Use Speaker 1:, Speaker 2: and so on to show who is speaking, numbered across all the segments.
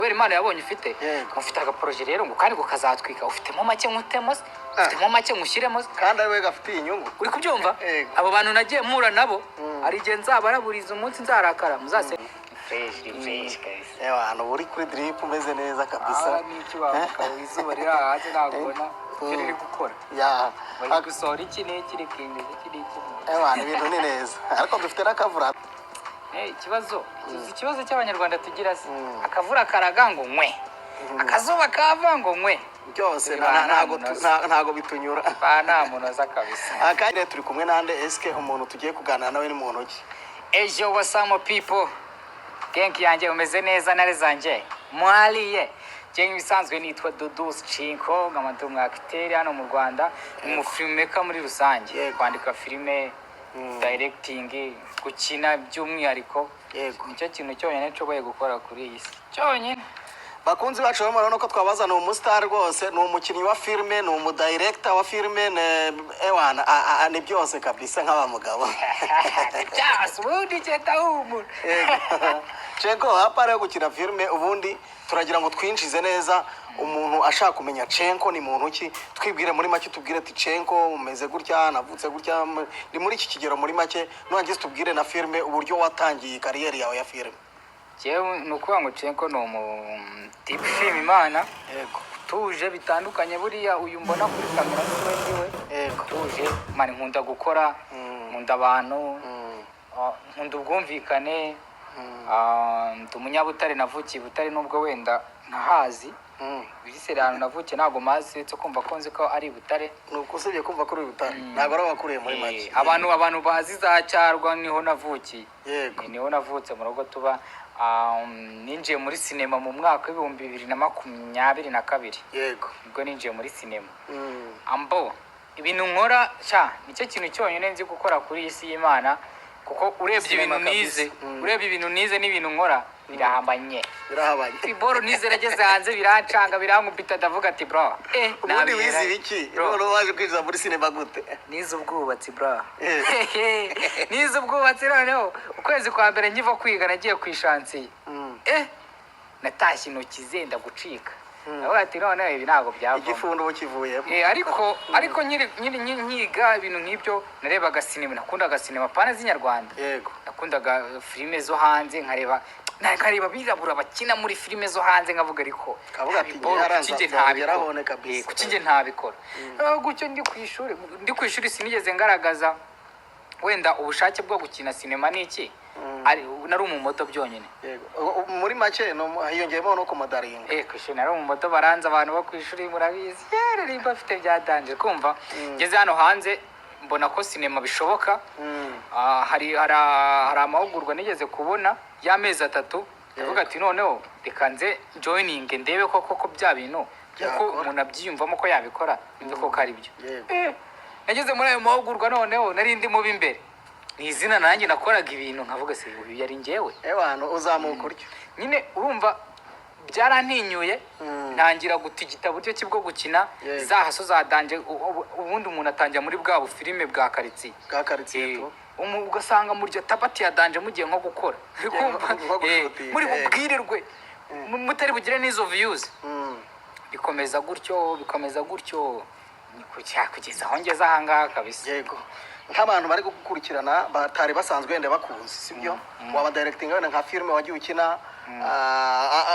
Speaker 1: Kubera impano yabonye ufite.
Speaker 2: Yego.
Speaker 1: Ufite agaprojet rero ngo kandi ngo kazatwika, ufitemo make nkutemo se, ufitemo make nkushyiremo se.
Speaker 2: Kandi ari we gafitiye inyungu.
Speaker 1: Uri kubyumva?
Speaker 2: Yego.
Speaker 1: Abo bantu nagiye mpura nabo, hari igihe nzabaraburiza umunsi nzarakara muzase fresh fresh kabisa.
Speaker 2: Ewa, hano uri kuri drip, umeze neza kabisa.
Speaker 1: Aha ni iki wavuga? Izuba riri aha hanze, ntabwo ubona icyo riri gukora. Bari gusohora iki n'iki, rikinjiza iki n'iki.
Speaker 2: Ewa, ibintu ni neza, ariko dufite n'akavura.
Speaker 1: Ikibazo cy'Abanyarwanda tugira se, akavura karaga ngo nkwe, akazuba kava ngo nkwe.
Speaker 2: Byose
Speaker 1: Ba, nta munoza.
Speaker 2: ntago bitunyura.
Speaker 1: Ba, nta munoza kabisa.
Speaker 2: Aha kandi rero turi kumwe nande? Eske umuntu tugiye kuganira nawe ni muntu ki?
Speaker 1: Ejo, what's up people? Gang yanjye, umeze neza? Ntare zanjye, mwariye? Njye nk'ibisanzwe nitwa Dudu Cinko, nkaba ndi umwacteur hano mu Rwanda, umufilmmaker muri rusange. Kwandika filime, directing, gukina by'umwihariko. Nicyo kintu cyonyine nshoboye gukora kuri iyi si, cyonyine.
Speaker 2: Bakunzi bacu rero, murabona ko twabazaniye umustar rwose. Ni umukinnyi wa filime, ni umudirector wa filime, ewana ni byose kabisa nk'abamugabo.
Speaker 1: Byose ubundi cyeta humura.
Speaker 2: Yego. Cenko, à part yo gukina filime, ubundi turagira ngo twinjize neza umuntu ashaka kumenya Cenko ni muntu ki. Twibwire muri make, tubwire ati: "Cenko umeze gutya, navutse gutya, ndi muri iki kigero", muri make. Nurangiza tubwire na filime, uburyo watangiye carrière yawe ya filime.
Speaker 1: Jewe ni ukuvuga ngo Cenko ni umutipe ushima Imana, utuje bitandukanye. Buriya uyu mbona kuri kamera si we ndiwe. Utuje man, nkunda gukora, nkunda abantu, nkunda ubwumvikane. Ndi umunyabutare, navukiye i Butare, nubwo wenda ntahazi. Bisere ahantu navukiye ntabwo mazi, uretse kumva ko nzi ko ari i Butare.
Speaker 2: Ni uko usibye kumva ko uri Butare, ntabwo ari wakuriye muri make.
Speaker 1: Abantu bazi za Cyarwa, niho navukiye. Niho navutse, mu rugo tuba. Ninjiye muri sinema mu mwaka w'2022. Nibwo ninjiye muri sinema. Ambo ibintu nkora sha, nicyo kintu cyonyine nzi gukora kuri iyi si y'Imana, kuko urebye
Speaker 2: Sinema
Speaker 1: ibintu
Speaker 2: kabisa.
Speaker 1: nize, urebye ibintu nize n'ibintu nkora birahabanye.
Speaker 2: Birahabanye.
Speaker 1: Iboro nize nageze hanze birancanga, birankubita, ndavuga ati: "Bro,
Speaker 2: Ubundi
Speaker 1: nabihera."
Speaker 2: wize ibiki?
Speaker 1: Bro,
Speaker 2: Noneho waje kwinjira muri sinema gute?
Speaker 1: Nize ubwubatsi, bro. Nize ubwubatsi, noneho ukwezi kwa mbere nkiva kwiga nagiye ku ichantier. Natashye intoki zenda gucika. Ndavuga ati: "Noneho ibi ntabwo byavamo."
Speaker 2: Igifundo ubu kivuyemo.
Speaker 1: Ariko nkiri nkiga ibintu nk'ibyo, narebaga sinema, nakundaga sinema pana z'inyarwanda. Nakundaga filime zo hanze, nkareba abirabura bakina muri filime zo hanze, nkavuga: "Ariko
Speaker 2: Kavuga ati,
Speaker 1: bro,
Speaker 2: "Ngewe
Speaker 1: kuki njye
Speaker 2: nzabigeraho
Speaker 1: ntabikora?"
Speaker 2: ne kabisa.
Speaker 1: Kuki njye ntabikora? Gutyo ndi ku ishuri sinigeze ngaragaza wenda ubushake bwo gukina sinema n'iki. Nari umumodel byonyine.
Speaker 2: Yego. Muri make hiyongeyemo no kumodelinga.
Speaker 1: Ku ishuri nari umumodel, baranze abantu bo ku ishuri murabizi, yewe nimba afite bya danger. Kumva ngeze hano hanze mbona ko sinema bishoboka. Hari amahugurwa nigeze kubona y'amezi 3, ndavuga ati: "Noneho reka nze joining, ndebe ko koko bya bintu kuko
Speaker 2: Byakora.
Speaker 1: umuntu abyiyumvamo ko yabikora, nzi ko ari byo." Nageze muri ayo mahugurwa, noneho nari ndi mubi imbere ni izina, nanjye nakoraga ibintu nkavuga: "Se uyu yari njyewe?"
Speaker 2: Ewana, uzamuka utyo.
Speaker 1: Nyine urumva byarantinyuye, ntangira gutigita buryo ki bwo gukina. Za hustle za danger, ubundi umuntu atangira muri bwa bufilime bwa karitsiye.
Speaker 2: Bwa karitsiye tu.
Speaker 1: Ugasanga murya tabati ya danger mugiye nko gukora. Uri kumva?
Speaker 2: Nko gushootinga,
Speaker 1: Muri bubwirirwe mutari bugire n'izo views. Bikomeza gutyo, bikomeza gutyo, ni kugeza aho ngeze ahangaha kabisa.
Speaker 2: Yego, nk'abantu bari gukurikirana batari basanzwe wenda bakuzi, sibyo? Waba directing wenda nka filime wagiye ukina,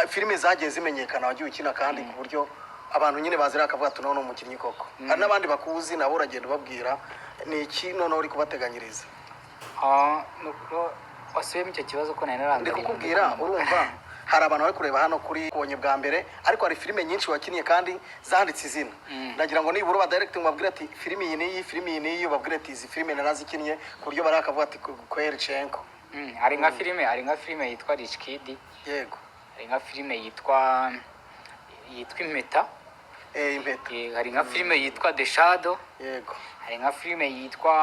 Speaker 2: filime zagiye zimenyekana wagiye ukina, kandi ku buryo abantu nyine bazira bakavuga ati: "None umukinnyi koko." Hari n'abandi bakuzi, nabo uragenda ubabwira ni iki noneho uri kubateganyiriza?
Speaker 1: Wasubiyemo icyo kibazo ko nari
Speaker 2: Ndi
Speaker 1: narangariye.
Speaker 2: kukubwira, urumva hari abantu bari kureba hano kuri kubonye bwa mbere, ariko hari filime nyinshi wakinnye kandi zanditse izina. Ndagira ngo nibura uba directing babwire ati: "Filime iyi n'iyi, filime iyi n'iyi", babwire ati: "Izi filime narazikinnye", ku buryo bari bakavuga ati: "Kweri Cenko."
Speaker 1: Hari nka filime yitwa Rich Kid. Hari nka filime yitwa Impeta.
Speaker 2: Impeta.
Speaker 1: Hari nka filime yitwa The Shadow. Hari nka filime yitwa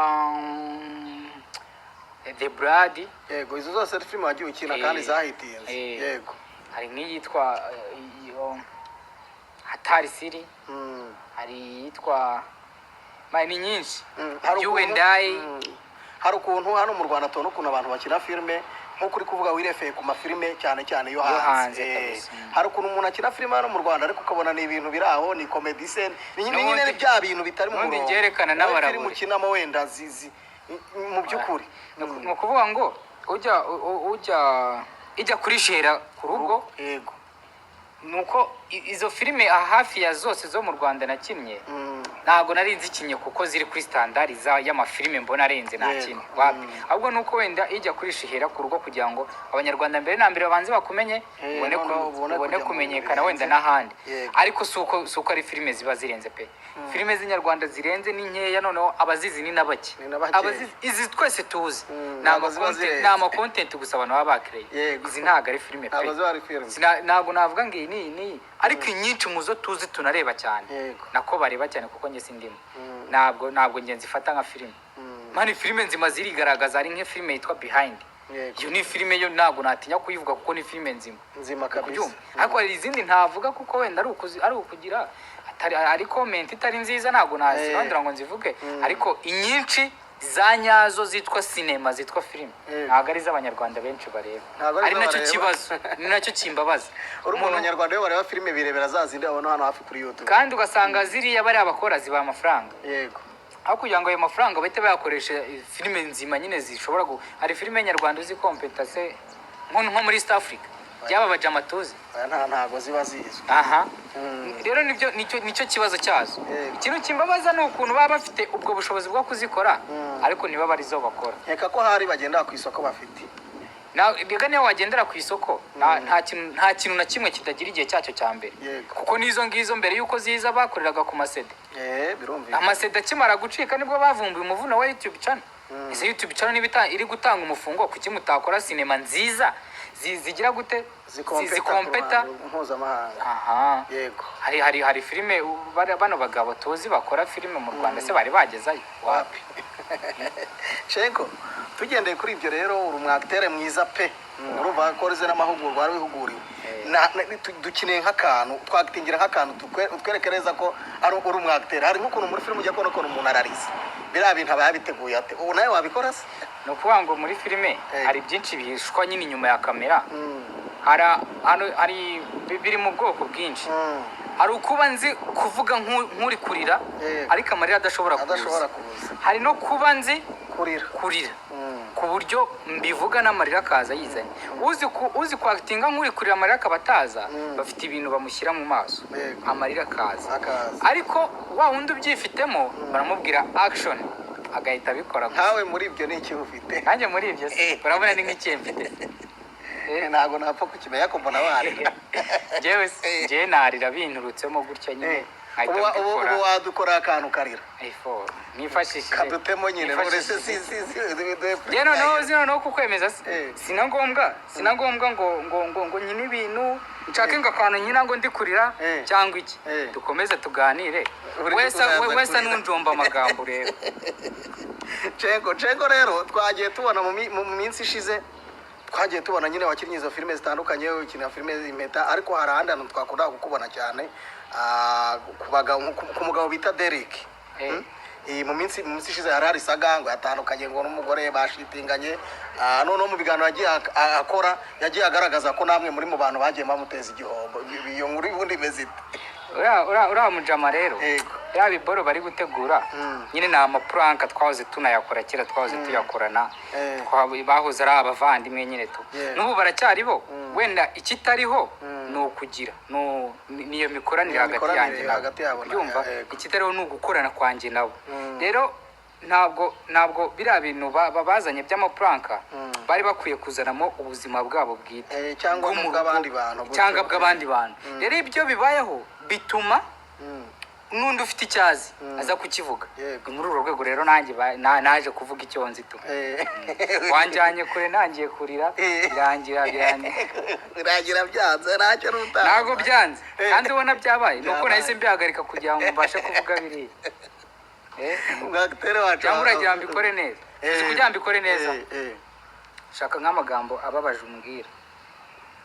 Speaker 1: The Blood.
Speaker 2: Yego, izo zose ari filime wagiye ukina kandi zahitinze.
Speaker 1: Hari nk'iyitwa iyo Hatari Siri. Hari iyitwa ni nyinshi.
Speaker 2: Hari
Speaker 1: You
Speaker 2: ukuntu-
Speaker 1: and I.
Speaker 2: Hari ukuntu hano mu Rwanda tubona ukuntu abantu bakina filime. Nk'ubu Nk'uko uri kuvuga, wirefeye ku mafilime cyane cyane yo
Speaker 1: Yo
Speaker 2: hanze.
Speaker 1: hanze, kabisa.
Speaker 2: Hari ukuntu umuntu akina filime hano mu Rwanda, ariko ukabona ni ibintu biri aho, ni comedy scene, ni nyine ni bya bintu bitari mu
Speaker 1: N'ubundi
Speaker 2: murongo.
Speaker 1: byerekana
Speaker 2: Wowe
Speaker 1: n'abarabure.
Speaker 2: filime ukinamo wenda zizi mu by'ukuri?
Speaker 1: Ni ukuvuga ngo ujya ujya ijya kurishera ku rugo, ni uko izo filime hafi ya zose zo mu Rwanda nakinnye, ntabwo nari nzikinnye kuko ziri kuri standard y'amafilime mbona arenze nta kintu wapi. Ahubwo ni uko wenda ijya kurisha ihera ku rugo kugira ngo Abanyarwanda mbere na mbere babanze bakumenye, ubone
Speaker 2: noneho ubone
Speaker 1: ubone
Speaker 2: kujya mu
Speaker 1: kumenyekana
Speaker 2: bintu
Speaker 1: wenda
Speaker 2: birenze.
Speaker 1: n'ahandi. Ariko si uko ari filime ziba zirenze pe. Filime z'inyarwanda zirenze ni nkeya, noneho abazizi ni na bake.
Speaker 2: Ni na bakeya.
Speaker 1: Abazizi izi twese tuzi ni
Speaker 2: Ntabwo ziba zirenze.
Speaker 1: Ni amacontent gusa abantu baba bakireye. Izi ntabwo ari filime pe.
Speaker 2: Ntabwo ziba ari filime.
Speaker 1: Ntabwo navuga ngo iyi ni iyi n'iyi, ariko inyinshi mu zo tuzi tunareba cyane, nako bareba cyane kuko njye sindimo, ntabwo njye nzifata nka filime. Man, filime nzima zirigaragaza. Hari nk'ifilime yitwa Behind. Iyo ni filime, yo ntabwo natinya kuyivuga kuko ni filime nzima.
Speaker 2: Nzima kabisa.
Speaker 1: Kubyumva. Ariko hari izindi ntavuga kuko wenda ari ukugira atari ari comment itari nziza, ntabwo nazirondora ngo nzivuge. Ariko inyinshi za nyazo zitwa sinema, zitwa filime, ntabwo ari iz'Abanyarwanda benshi bareba.
Speaker 2: Ntabwo ari
Speaker 1: Ari
Speaker 2: izo
Speaker 1: nacyo
Speaker 2: bareba.
Speaker 1: kibazo, ni nacyo kimbabaza.
Speaker 2: Uri umuntu nyarwanda, iyo bareba filime birebera za zindi babona hano hafi kuri YouTube.
Speaker 1: Kandi ugasanga ziriya bariya bakora zibaha amafaranga, aho kugira ngo ayo mafaranga bahite bayakoresha filime nzima nyine zishobora hari filime nyarwanda uzi competa se nko muri East Africa byaba bajama tuzi?
Speaker 2: Aya ntago ziba zizwi.
Speaker 1: Aha rero nibyo, nicyo kibazo cyazo. Ikintu kimbabaza ni ukuntu baba bafite ubwo bushobozi bwo kuzikora, ariko ntibabe arizo bakora.
Speaker 2: Nkeka ko hari bagendera ku isoko bafite.
Speaker 1: Rega niyo wagendera ku isoko, nta kintu na kimwe kitagira igihe cyacyo cya mbere. Kuko n'izo ngizo mbere y'uko ziza bakoreraga ku maCD.
Speaker 2: Birumvikana.
Speaker 1: AmaCD akimara gucika nibwo bavumbuye umuvuno wa YouTube channel. Ese YouTube channel niba iri gutanga umufungo, kuki mutakora sinema nziza zigira gute?
Speaker 2: Zikompeta ku
Speaker 1: Zikompeta.
Speaker 2: ruhando mpuzamahanga.
Speaker 1: Aha. Hari filime bano bagabo tuzi bakora filime mu Rwanda se bari bagezayo?
Speaker 2: Wapi. Shenko, tugendeye kuri ibyo rero, uri umwacteur mwiza pe. Urumva ko urize n'amahugurwa, wari wihuguriwe. Dukeneye nk'akantu twakitingira, nk'akantu utwereke neza ko ari uri umwacteur. Hari nk'ukuntu muri filime ujya kubona ukuntu umuntu arariza, biriya bintu aba yabiteguye ate? Ubu nawe wabikora se?
Speaker 1: Ni ukuvuga ngo muri filime hari byinshi bihishwa nyine inyuma ya kamera. Hari hano hari biri mu bwoko bwinshi. Hari ukuba nzi kuvuga nk'uri kurira, ariko amarira adashobora
Speaker 2: adashobora
Speaker 1: kuza.
Speaker 2: Kuza.
Speaker 1: Hari no kuba nzi
Speaker 2: kurira.
Speaker 1: Kurira ku buryo mbivuga n'amarira akaza yizanye. Uzi kwactinga nk'uri kurira amarira akaba ataza, bafite ibintu bamushyira mu maso, amarira akaza.
Speaker 2: Akaza.
Speaker 1: Ariko wa wundi ubyifitemo baramubwira action, agahita abikora gusa.
Speaker 2: Nkawe muri ibyo ni iki ufite?
Speaker 1: Nanjye muri ibyo se urabona ni nk'ikihe mfite?
Speaker 2: Ntabwo napfa kukimenya ko mbona warira.
Speaker 1: Njyewe se, njyewe narira binturutsemo gutya nyine, nkahita mbikora.
Speaker 2: Ubu wadukora akantu karira.
Speaker 1: Ifo, nifashishije
Speaker 2: Kadutemo nyine none se. Si
Speaker 1: Njye noneho uzi noneho kukwemeza se, sina ngombwa ngo nkine ibintu nshake ngo akantu nkina ngo ndi kurira cyangwa iki. Dukomeze tuganire.
Speaker 2: Uri
Speaker 1: Wese
Speaker 2: uraza
Speaker 1: wese
Speaker 2: kurira.
Speaker 1: nunjomba amagambo rero.
Speaker 2: Cengo, Cengo, rero twagiye tubona mu minsi ishize, twagiye tubona nyine wakinnye izo filime zitandukanye, ukina filime Impeta, ariko hari ahandi hantu twakunda kukubona cyane, ku mugabo bita Derek. Iyi mu minsi ishize hari saga ngo yatandukanye ngo n'umugore bashitinganye. Noneho mu biganiro yagiye akora, yagiye agaragaza ko namwe muri mu bantu bagiye bamuteza igihombo. Iyo nkuru ubundi imeze ite?
Speaker 1: Uriya mujama rero, ya biboro bari gutegura nyine ni amaprank twahoze tunayakora kera, twahoze tuyakorana. Bahoze ari abavandimwe nyine tu. N'ubu baracyari bo. Wenda ikitariho ni ukugira niyo mikoranire
Speaker 2: Niyo
Speaker 1: hagati
Speaker 2: mikoranire
Speaker 1: yanjye nabo.
Speaker 2: hagati yabo
Speaker 1: Ubyumva?
Speaker 2: Yego.
Speaker 1: Ikitariho ni ugukorana kwanjye nabo. Rero ntabwo biriya bintu bazanye by'amaprank bari bakwiye kuzanamo ubuzima bwabo bwite
Speaker 2: Cyangwa
Speaker 1: bwo mu
Speaker 2: n'ubw'abandi
Speaker 1: rugo,
Speaker 2: bantu gutyo.
Speaker 1: cyangwa bw'abandi bantu. Rero ibyo bibayeho bituma n'undi ufite icyazi aza kukivuga. Ni muri urwo rwego rero nanjye naje kuvuga icyo nzi tu. Wanjyanye kure, nangiye kurira, birangira birangira.
Speaker 2: Birangira byanze, ntacyo n'utaha.
Speaker 1: Ntabwo byanze. Kandi ubona byabaye ni uko
Speaker 2: Byabaye.
Speaker 1: nahise mbihagarika kugira ngo mbashe kuvuga biriya.
Speaker 2: Umwacteur wacu.
Speaker 1: Cyangwa uragira ngo mbikore neza? Uzi kugira ngo mbikore neza, shaka nk'amagambo ababaje umbwira.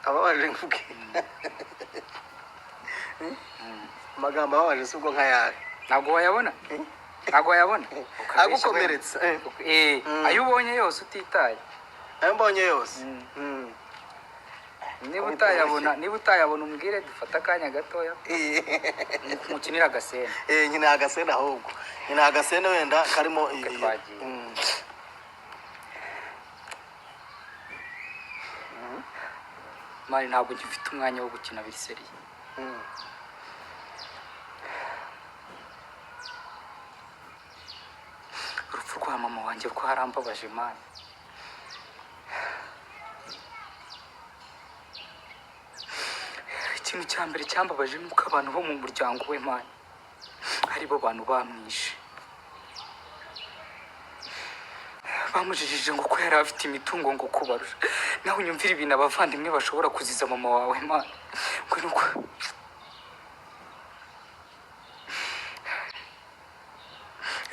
Speaker 2: Ababaje mvuge amagambo ababaje si ubwo nk'ayahe?
Speaker 1: Ntabwo wayabona, ntabwo wayabona.
Speaker 2: Agukomeretsa.
Speaker 1: Ayo ubonye yose utitaye.
Speaker 2: Ayo mbonye yose.
Speaker 1: Niba utayabona umbwire, dufate akanya gatoya mukinire agascene.
Speaker 2: Eh, nyine agascene, ahubwo nyine agascene wenda karimo
Speaker 1: Twagiye. Man, ntabwo ngifite umwanya wo gukina biri sérieux. Urupfu rwa mama wanjye rwarambabaje, man. Ikintu cya mbere cyambabaje ni uko abantu bo mu muryango we, man, aribo bantu bamwishe, bamujijije ngo ko yari afite imitungo ngo kubarusha. Nawe unyumvira ibintu abavandimwe bashobora kuziza mama wawe, man, ngo ni uko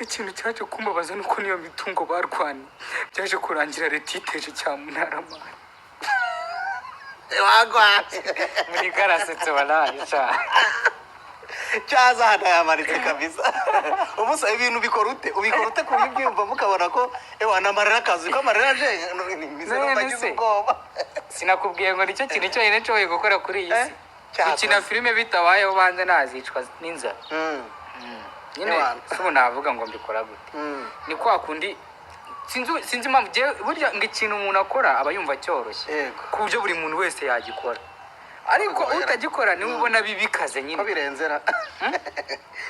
Speaker 1: ikintu cyaje kumbabaza ni uko niyo mitungo barwaniye byaje kurangira leta iyiteje cyamunara, man.
Speaker 2: Wagwatse.
Speaker 1: Muri karasetse waraye sha.
Speaker 2: Cyaza hano yamanitse kabisa. Ubusa ibintu ubikora ute, ubikora ute ku buryo ubyumva mukabona ko ewa namarira akazi ko amarira aje mize
Speaker 1: None
Speaker 2: numva ngize
Speaker 1: se.
Speaker 2: ubwoba?
Speaker 1: Sinakubwiye ngo nicyo kintu cyonyine nshoboye gukora kuri iyi si?
Speaker 2: Eh, cyakoze.
Speaker 1: Gukina filime bitabayeho banze nazicwa n'inzara. Nyine
Speaker 2: Ewana.
Speaker 1: si ubu navuga ngo mbikora gute? Ni kwa kundi sinzi impamvu burya ngo ikintu umuntu akora aba yumva cyoroshye ku buryo buri muntu wese yagikora, ariko utagikora niwe ubona bibikaze nyine.
Speaker 2: Ko birenzera,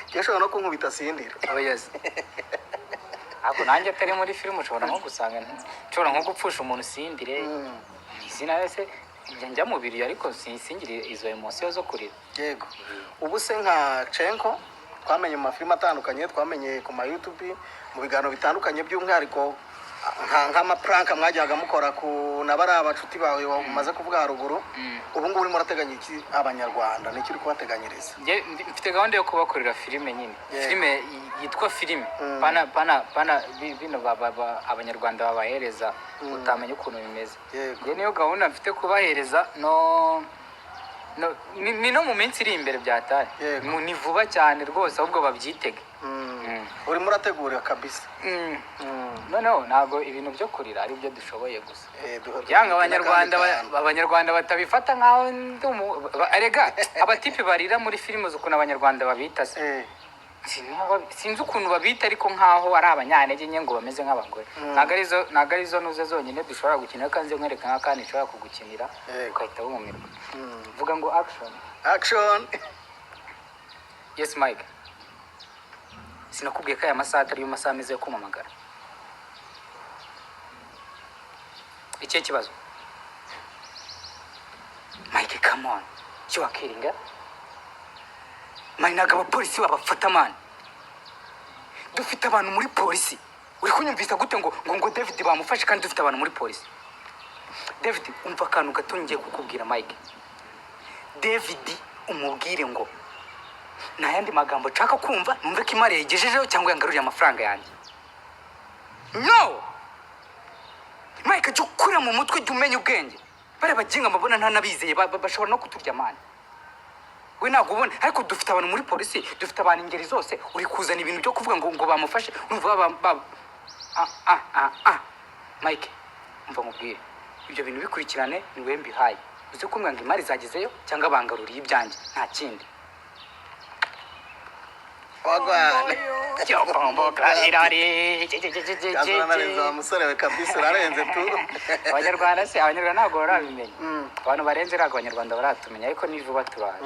Speaker 2: njye ushobora no kunkubita sindira.
Speaker 1: Oya se. Ariko nanjye atari muri filime ushobora nko gusanga nshobora nko gupfusha umuntu sindire. Izina wese njya mu biriyo, ariko singire izo émotion zo kurira.
Speaker 2: Yego, ubu se nka Cenko twamenye mu mafilime atandukanye, twamenye ku ma YouTube, mu biganiro bitandukanye, by'umwihariko nk'amaprank mwajyaga mukora ku na bariya bacuti bawe umaze kuvuga haruguru, ubu ngubu urimo urateganya iki abanyarwanda? Ni iki uri kubateganyiriza?
Speaker 1: Mfite gahunda yo kubakorera filime nyine. Filime yitwa filime, pana bino abanyarwanda babahereza utamenya ukuntu bimeze. Njye niyo gahunda mfite kubahereza no ni no mu minsi iri imbere byatari. Ni vuba cyane rwose, ahubwo babyitege.
Speaker 2: Urimo urategura kabisa.
Speaker 1: Noneho ntabwo ibintu byo kurira ari byo dushoboye gusa.
Speaker 2: Eh,
Speaker 1: Yanga abanyarwanda
Speaker 2: n'akandi kantu.
Speaker 1: Abanyarwanda batabifata nkaho ndi erega abatipe barira muri filime, uzi ukuntu abanyarwanda babita se? Sinzi ukuntu babita, ariko nkaho ari abanyantege nke, ngo bameze nk'abagore. Ntabwo arizo nuze zonyine dushobora gukina. Kandi nze nkwereka nk'akandi nshobora kugukinira ugahita wumirwa. Vuga ngo action.
Speaker 2: Action.
Speaker 1: Yes, Mike. Sinakubwiye ko aya masaha atari yo masaha meza yo kumpamagara? Ikihe kibazo, Mike? Come on, icyo wakiringa, man. Ntabwo abapolisi babafata, man. Dufite abantu muri polisi. Uri kunyumvisa gute ngo David bamufashe kandi dufite abantu muri polisi? David, umva akantu gato ngiye kukubwira. Mike, David umubwire ngo nta yandi magambo nshaka kumva, numve ko imari yayigejejeho cyangwa yangaruriye amafaranga yanjye. No, Mike, jya ukura mu mutwe, jya umenya ubwenge. Bariya baginga mbabona ntanabizeye, bashobora no kuturya, man. We ntabwo ubona, ariko dufite abantu muri polisi, dufite abantu ingeri zose. Uri kuzana ibintu byo kuvuga ngo bamufashe, urumva ba ah ah ah ah. Mike, umva nkubwire, ibyo bintu bikurikirane, ni wowe mbihaye. Uzi kumbwira ngo imari zagezeyo cyangwa bangaruriye ibyanjye, nta kindi.
Speaker 2: Wagwan.
Speaker 1: Irari.
Speaker 2: Urarenze wa musore we, kabisa urarenze tu.
Speaker 1: Abanyarwanda se, abanyarwanda ntabwo barabimenya. Abantu barenze ntabwo abanyarwanda baratumenya, ariko ni vuba turaje.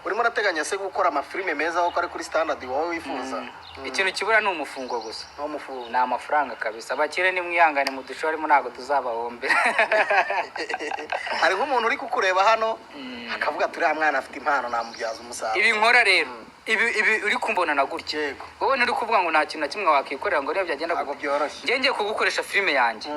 Speaker 2: Urimo urateganya se gukora amafilime meza kuko ari kuri standard wowe wifuza?
Speaker 1: Ikintu kibura ni umufungo gusa.
Speaker 2: No mufungo.
Speaker 1: Ni amafaranga kabisa. Abakire nimwihangane mudushoremo, ntabwo tuzabahombera.
Speaker 2: Hari nk'umuntu uri kukureba hano akavuga ati uriya mwana afite impano, namubyaza umusaruro.
Speaker 1: Ibi nkora rero, ibi uri kumbona na gutya, wowe nturi kuvuga ngo nta kintu na kimwe wakikorera, ngo niyo byagenda
Speaker 2: Ntabwo
Speaker 1: gute.
Speaker 2: byoroshye.
Speaker 1: Njye ngiye kugukoresha filime yanjye,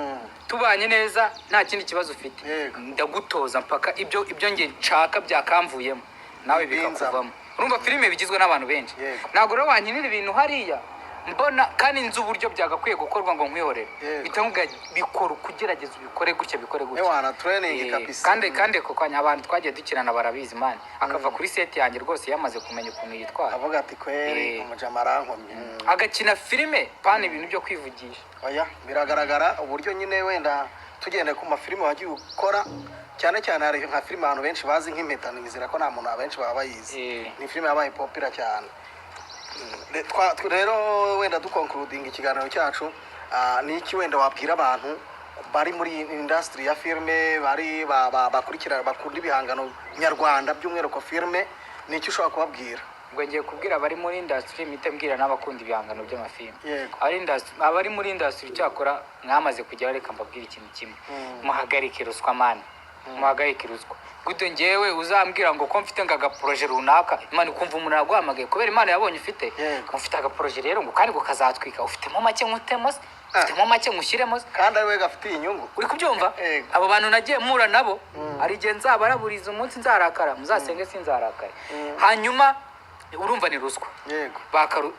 Speaker 1: tubanye neza, nta kindi kibazo ufite, ndagutoza mpaka ibyo nge nshaka byakamvuyemo, nawe
Speaker 2: Binzamo.
Speaker 1: bikakuvamo. Urumva filime bigizwe n'abantu benshi. Ntabwo rero wankinira ibintu hariya mbona kandi nzi uburyo byagakwiye gukorwa ngo nkwihorere. Mpita nkubwira bikora uko, ugerageza ubikore gutya, bikore gutya.
Speaker 2: Ewana, training kabisa.
Speaker 1: Kandi ako kanya abantu twagiye dukinana barabizi, man, akava kuri set yanjye rwose yamaze kumenya ukuntu yitwara.
Speaker 2: Avuga ati kweri umujama arankomye.
Speaker 1: Agakina filime, pana ibintu byo kwivugisha.
Speaker 2: Oya, biragaragara uburyo nyine wenda Tugendeye ku mafilime wagiye ukora, cyane cyane hari nka filime abantu benshi bazi nk'Impeta, nizera ko nta muntu abenshi baba bayizi. Ni filime yabaye popular cyane. Rero wenda duconcludinga ikiganiro cyacu, ni iki wenda wabwira abantu bari muri industry ya filime, bari bakurikira, bakunda ibihangano nyarwanda, by'umwihariko filime? Ni iki ushobora kubabwira?
Speaker 1: Ubwo ngiye kubwira abari muri industry, mpite mbwira n'abakunda ibihangano by'amafilime. Abari muri industry, cyakora mwamaze kugeraho, reka mbabwire ikintu kimwe: muhagarike ruswa, man, muhagarike ruswa. Gute ngewe uzambwira ngo ko mfite ngo agaprojet runaka, Imana ikumva umuntu araguhamagaye kubera Imana yabonye ufite, ufite agaprojet rero, ngo kandi ngo kazatwika, ufitemo make nkutemo se, ufitemo make nkushyiremo se?
Speaker 2: Kandi ari we gafitiye inyungu.
Speaker 1: Uri kubyumva?
Speaker 2: Yego.
Speaker 1: Abo bantu nagiye mpura nabo, hari igihe nzabaraburiza umunsi nzarakara, muzasenge sinzarakare. Hanyuma urumva ni ruswa.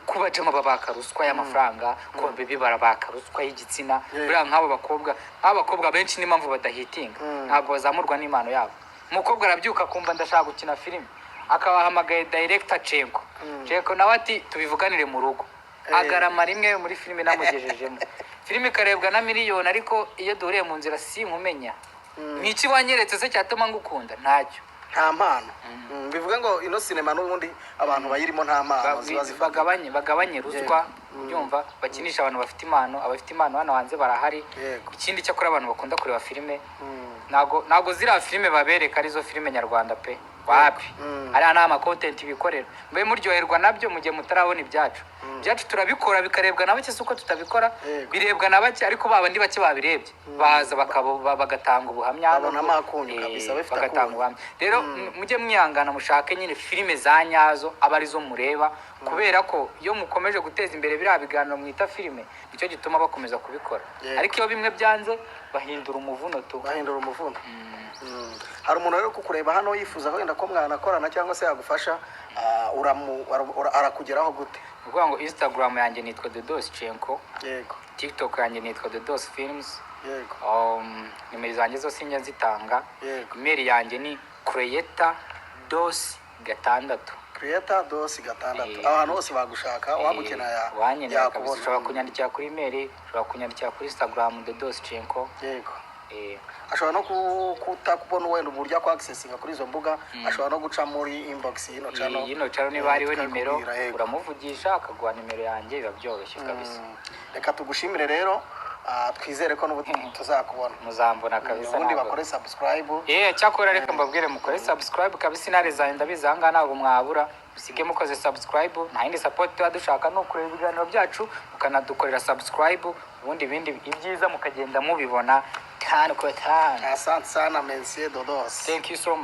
Speaker 1: Kuba jama babaka ruswa y'amafaranga, kuba baby barabaka ruswa y'igitsina. Buriya nk'abo bakobwa benshi n'impamvu badahitinga, ntabwo bazamurwa n'impano yabo. Umukobwa arabyuka akumva ndashaka gukina filime, akabahamagaye director Cenko. Cenko nawe ati tubivuganire mu rugo. Agarama rimwe muri filime namugejejemo, filime ikarebwa na miliyoni, ariko iyo duhuriye mu nzira sinkumenya. Ni iki wanyeretse se cyatuma ngukunda? Ntacyo.
Speaker 2: Nta mpano. Bivuga ngo ino sinema n'ubundi abantu bayirimo nta mpano ziba zifite.
Speaker 1: Bagabanye ruswa, ubyumva, bakinisha abantu bafite impano. Abafite impano hano hanze barahari. Ikindi cyakora, abantu bakunda kureba filime, ntago ziriya filime babereka arizo filime nyarwanda pe, wapi. Ariya ni amacontent bikorera, mube muryoherwa nabyo mu gihe mutarabona ibyacu. Ibyacu turabikora bikarebwa na bake, si uko tutabikora. Birebwa na bake, ariko ba bandi bake babirebye baza bagatanga ubuhamya.
Speaker 2: Babonamo akunyu kabisa, bafite
Speaker 1: bagatanga
Speaker 2: akunyu.
Speaker 1: ubuhamya. Rero mujye mwihangana mushake nyine filime za nyazo, aba arizo mureba, kubera ko iyo mukomeje guteza imbere biriya biganiro mwita filime, nicyo gituma bakomeza kubikora. Ariko iyo bimwe byanze bahindura umuvuno tu.
Speaker 2: Bahindura umuvuno. Hari umuntu rero kukureba hano yifuza wenda ko mwanakorana cyangwa se yagufasha, arakugeraho gute?
Speaker 1: Ni ukuvuga ngo Instagram yanjye nitwa Dodos Chenko. TikTok yanjye nitwa Dodos Films. Nimero zanjye zose njya nzitanga. Email yanjye ni creator dos 6.
Speaker 2: Creator dos 6. Ahantu hose bagushaka, wagukenera
Speaker 1: Wankenera kabisa,
Speaker 2: yakubona.
Speaker 1: ushobora kunyandikira kuri email, ushobora kunyandikira kuri Instagram Dodos Chenko.
Speaker 2: Ashobora no kutakubona wenda uburyo akwaccessinga kuri izo mbuga, ashobora no guca muri inbox y'ino channel.
Speaker 1: Yino channel niba hariho nimero,
Speaker 2: Tukakubwira, yego.
Speaker 1: uramuvugisha akaguha nimero yanjye, biba byoroshye kabisa.
Speaker 2: Reka tugushimire rero, twizere ko n'ubu tuzakubona.
Speaker 1: Muzambona kabisa.
Speaker 2: Ubundi bakore subscribe.
Speaker 1: Cyakora reka mbabwire mukore subscribe kabisa. Intare zanjye, ndabizi aha ngaha ntabwo mwabura, musige mukoze subscribe. Nta yindi support tuba dushaka, ni ukureba ibiganiro byacu mukanadukorera subscribe, ubundi ibindi ibyiza mukagenda mubibona tanu kwa tanu.
Speaker 2: Asante sana, Monsieur Dodos.
Speaker 1: Thank you so much.